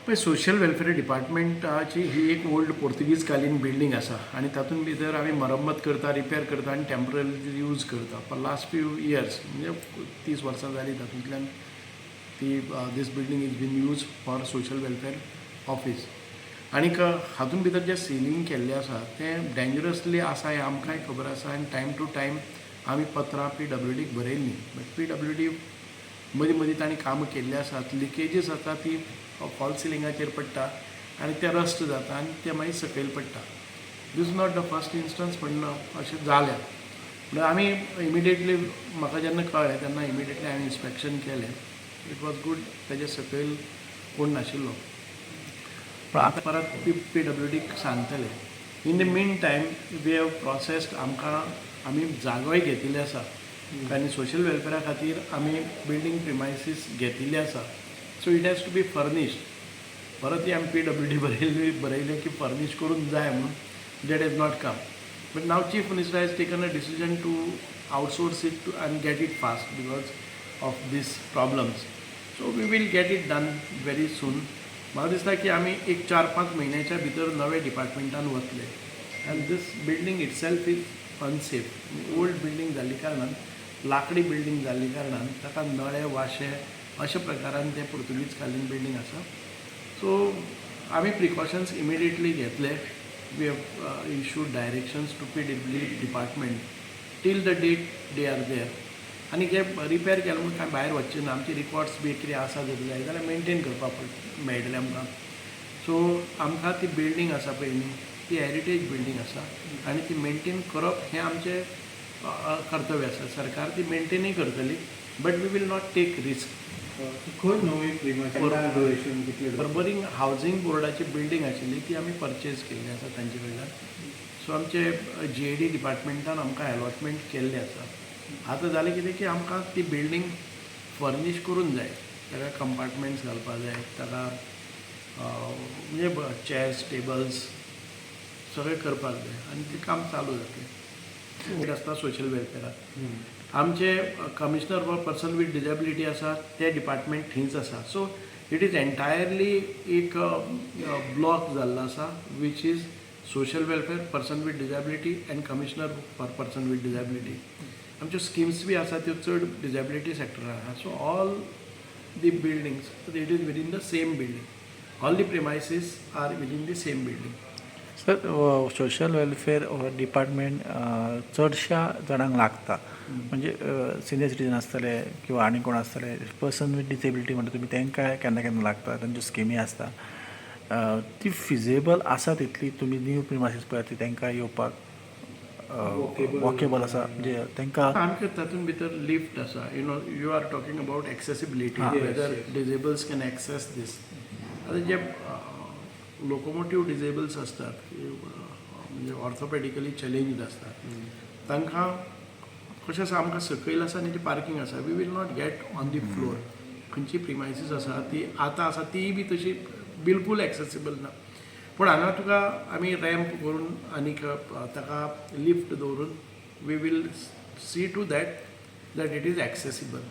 पळय, social welfare डिपार्टमेंटाची ही एक old पोर्तुगीज कालीन बिल्डींग आसा आनी तातूंत भितर आमी मरम्मत करता, रिपेर करता आनी टेंपररी यूज करता फॉर लास्ट फ्यू इयर्स. म्हणजे 30 वर्सां जालीं तातूंतल्यान ती this building is been use for social welfare office. आनीक हातूंत भितर जें सिलींग केल्लें आसा तें डेंजरसली आसा हें आमकांय खबर आसा आनी टायम टू टायम आमी पत्रां पीडब्ल्यूडीक बरयल्लीं, बट पीडब्ल्यूडी मदीं मदीं तांणी कामां केल्लीं आसात. लिकेजीस आसा, ती फॉल सिलिंगाचेर पडटा आनी तें रस्ट जाता आनी तें मागीर सकयल पडटा. This is not the first instance, पण अशें जालें म्हणल्यार आमी इमिडिएटली, म्हाका जेन्ना कळ्ळें तेन्ना इमिडिएटली हांवें इन्स्पेक्शन केलें. It was good, तेजे सकयल कोण नाशिल्लो. पण आतां परत पीडब्ल्यूडीक सांगतले. In the mean time we have processed, आमकां आमी जागोय घेतिल्ले आसा आनी सोशल वेलफेरा खातीर आमी बिल्डींग प्रिमायसीस घेतिल्ले आसा, so it has to be furnished. परत आमी पीडब्ल्यूडी बरयल्ली, बरयलें की फर्निश करून जाय म्हणून. That has not come, but now Chief Minister has taken a decision to outsource it to and get it fast because of these problems. So we will get it done very soon. म्हाका दिसता की आमी एक 4-5 म्हयन्याच्या भितर नवे डिपार्टमेंटान वतले. And this building itself is unsafe. Old building जाल्ली कारणान, लाकडी बिल्डींग जाल्ली कारणान ताका नळे, वाशे अशा प्रकारान तें पुर्तुगीज कालीन बिल्डींग आसा. सो आमी प्रिकॉशन्स इमिडिएटली घेतले. We have issued directions to PWD department till the date they are there. आनी हे रिपेर केलें म्हणून कांय भायर वचचें ना. आमचे रिकॉर्ड्स बी कितें आसा जर जाय जाल्यार मेनटेन करपाक मेळटलें आमकां. सो आमकां ती बिल्डींग आसा पळय न्ही, ती हेरिटेज बिल्डींग आसा आनी ती मेनटेन करप हें आमचें कर्तव्य आसा. सरकार ती मेनटेनूय करतली, but we will not take risk. खंय नवी प्रिमायसीस कितले? पर्वरी हावजींग बोर्डाची बिल्डींग आशिल्ली, ती आमी परचेज केल्ली आसा तांचे कडल्यान. सो आमचे जीएडी डिपार्टमेंटान आमकां एलॉटमेंट केल्लें आसा. आतां जालें कितें की आमकां ती बिल्डींग फर्नीश करून जाय. ताका कंपार्टमेंट्स घालपा जाय, ताका म्हणजे चेअर्स, टेबल्स सगळें करपाक जाय आनी तें काम चालू जातलें. आसता सोशल वेलफेराक आमचे commissioner for person with disability आसा, ते डिपार्टमेंट थंयच आसा. सो it is entirely एक ब्लॉक जाल्लो आसा, which is social welfare, person with disability and commissioner for person with disability. आमच्यो स्किम्स बी आसा, त्यो चड डिजेबिलिटी सेक्टरान आहा. So all the buildings, it is within the same building, all the premises are within the same building. Sir, social welfare department चडश्या जाणांक लागता, म्हणजे senior citizen आसतले किंवा आनी कोण आसतले, पर्सन विथ डिसेबिलिटी म्हणटा तुमी, तांकां केन्ना केन्ना लागता. तांच्यो स्किमी आसता. ती फिजेबल आसा तितली? तुमी न्यू प्रिमायसीस पळयता, ती तांकां येवपाक वॉकेबल आसा? म्हणजे तांकां आमकां तातूंत भितर लिफ्ट आसा. You are talking about accessibility, whether disables can access this. आतां जे लोकोमोटीव डिजेबल्स आसतात, म्हणजे ऑर्थोपेडिकली चॅलेंज्ड आसतात, तांकां कशें आसा, आमकां सकयल आसा आनी ती पार्कींग आसा. We will not get on the floor. खंयची प्रिमायसीस आसा ती आतां आसा, तीय बी तशी बिलकूल एक्सेसिबल ना. पूण हांगा तुका आमी रॅम्प करून आनीक ताका लिफ्ट दवरून we will see to that that it is accessible.